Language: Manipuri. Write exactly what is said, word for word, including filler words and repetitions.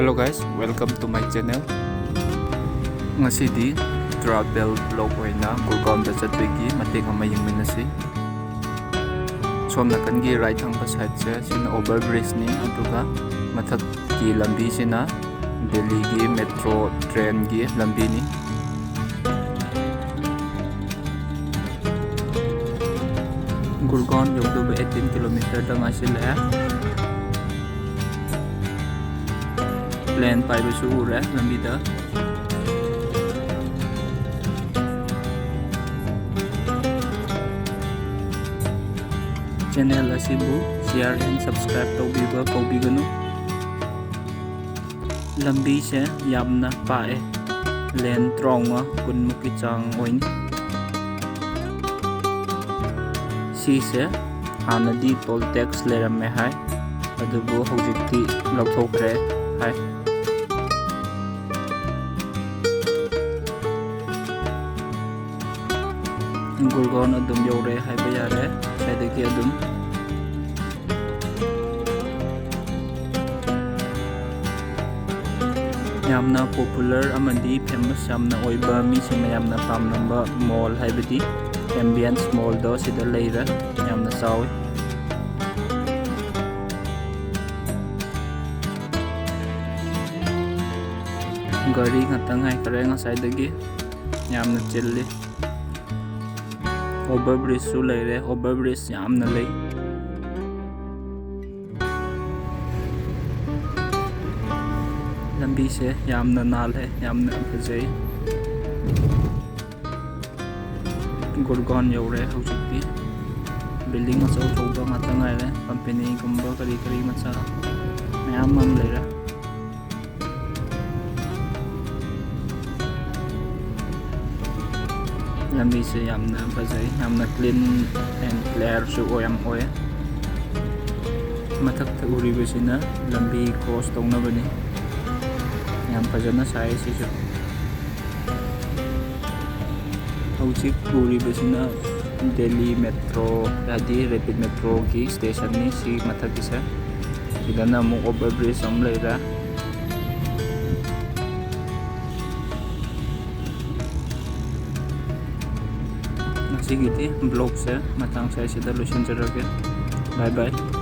Hello guys, welcome to my channel. ꯉꯁꯤꯗꯤ travel vlog ꯑꯣꯏꯅ ꯒꯨꯔꯒꯥꯎꯟꯗ ꯆꯠꯄꯒꯤ ꯃꯇꯦꯛ ꯑꯃ ꯌꯦꯡꯃꯤꯟꯅꯁꯤ꯫ ꯁꯣꯝ ꯅꯥꯀꯟꯒꯤ right ꯊꯪꯕ sideꯁꯦ, ꯁꯤꯅ over bridgeꯅꯤ, ꯑꯗꯨꯒ ꯃꯊꯛꯀꯤ ꯂꯝꯕꯤꯁꯤꯅ ꯗꯦꯜꯂꯤꯒꯤ metro trainꯒꯤ ꯂꯝꯕꯤꯅꯤ꯫ ꯒꯨꯔꯒꯥꯎꯟ ꯌꯧꯗꯧꯕ eighteen kilometerꯗ ꯉꯥꯏꯁꯤꯜꯂꯛꯑꯦ꯫ Plane ꯄꯥꯏꯕꯁꯨ ꯎꯔꯦ ꯂꯝꯕꯤꯗ꯫ Channel ꯑꯁꯤꯕꯨ share and subscribe ꯇꯧꯕꯤꯕ ꯀꯥꯎꯕꯤꯒꯅꯨ꯫ ꯂꯝꯕꯤꯁꯦ ꯌꯥꯝꯅ ꯄꯥꯛꯑꯦ, lane ꯇꯔꯥꯃꯉꯥ ꯀꯨꯟꯃꯨꯛꯀꯤ ꯆꯥꯡ ꯑꯣꯏꯅꯤ꯫ ꯁꯤꯁꯦ ꯍꯥꯟꯅꯗꯤ toll tax ꯂꯩꯔꯝꯃꯦ ꯍꯥꯏ, ꯑꯗꯨꯕꯨ ꯍꯧꯖꯤꯛꯇꯤ ꯂꯧꯊꯣꯛꯈ꯭ꯔꯦ ꯍꯥꯏ꯫ ꯒꯨꯔꯒꯥꯎꯟ ꯑꯗꯨꯝ ꯌꯧꯔꯦ ꯍꯥꯏꯕ ꯌꯥꯔꯦ, ꯁ꯭ꯋꯥꯏꯗꯒꯤ ꯑꯗꯨꯝ꯫ ꯌꯥꯝꯅ popular ꯑꯃꯗꯤ famous ꯌꯥꯝꯅ ꯑꯣꯏꯕ, ꯃꯤꯁꯤꯡꯅ ꯌꯥꯝꯅ ꯄꯥꯝꯅꯕ mall ꯍꯥꯏꯕꯗꯤ Ambience mallꯗꯣ ꯁꯤꯗ ꯂꯩꯔꯦ꯫ ꯌꯥꯝꯅ ꯆꯥꯎꯋꯤ꯫ ꯒꯥꯔꯤ ꯉꯥꯛꯇ ꯉꯥꯏꯈꯔꯦ ꯉꯁꯥꯏꯗꯒꯤ, ꯌꯥꯝꯅ ꯆꯤꯜꯂꯤ꯫ Over bridgeꯁꯨ ꯂꯩꯔꯦ, over bridge ꯌꯥꯝꯅ ꯂꯩ꯫ ꯂꯝꯕꯤꯁꯦ ꯌꯥꯝꯅ ꯅꯥꯜꯂꯦ, ꯌꯥꯝꯅ ꯐꯖꯩ꯫ ꯒꯨꯔꯒꯥꯎꯟ ꯌꯧꯔꯦ ꯍꯧꯖꯤꯛꯇꯤ꯫ Building ꯑꯆꯧ ꯑꯆꯧꯕ ꯉꯥꯛꯇ ꯉꯥꯏꯔꯦ, companyꯒꯨꯝꯕ ꯀꯔꯤ ꯀꯔꯤ ꯃꯆꯥ ꯃꯌꯥꯝ ꯑꯃ ꯂꯩꯔꯦ꯫ ꯂꯝꯕꯤꯁꯦ ꯌꯥꯝꯅ ꯐꯖꯩ, ꯌꯥꯝꯅ clean and clearꯁꯨ ꯑꯣꯏ, ꯌꯥꯝ ꯑꯣꯏ꯫ ꯃꯊꯛꯇ ꯎꯔꯤꯕꯁꯤꯅ ꯂꯝꯕꯤ cross ꯇꯧꯅꯕꯅꯤ꯫ ꯌꯥꯝ ꯐꯖꯅ ꯁꯥꯏ ꯁꯤꯁꯨ꯫ ꯍꯧꯖꯤꯛ ꯎꯔꯤꯕꯁꯤꯅ ꯗꯦꯜꯂꯤ metro, ꯍꯥꯏꯗꯤ rapid metroꯒꯤ stationꯅꯤ ꯁꯤ ꯃꯊꯛꯀꯤꯁꯦ꯫ ꯁꯤꯗꯅ ꯑꯃꯨꯛ over bridge ꯑꯃ ꯂꯩꯔꯦ꯫ ꯑꯩꯒꯤꯗꯤ vlogꯁꯦ ꯃꯇꯥꯡꯁꯦ ꯑꯁꯤꯗ ꯂꯣꯏꯁꯤꯟꯖꯔꯒꯦ꯫ Bye bye꯫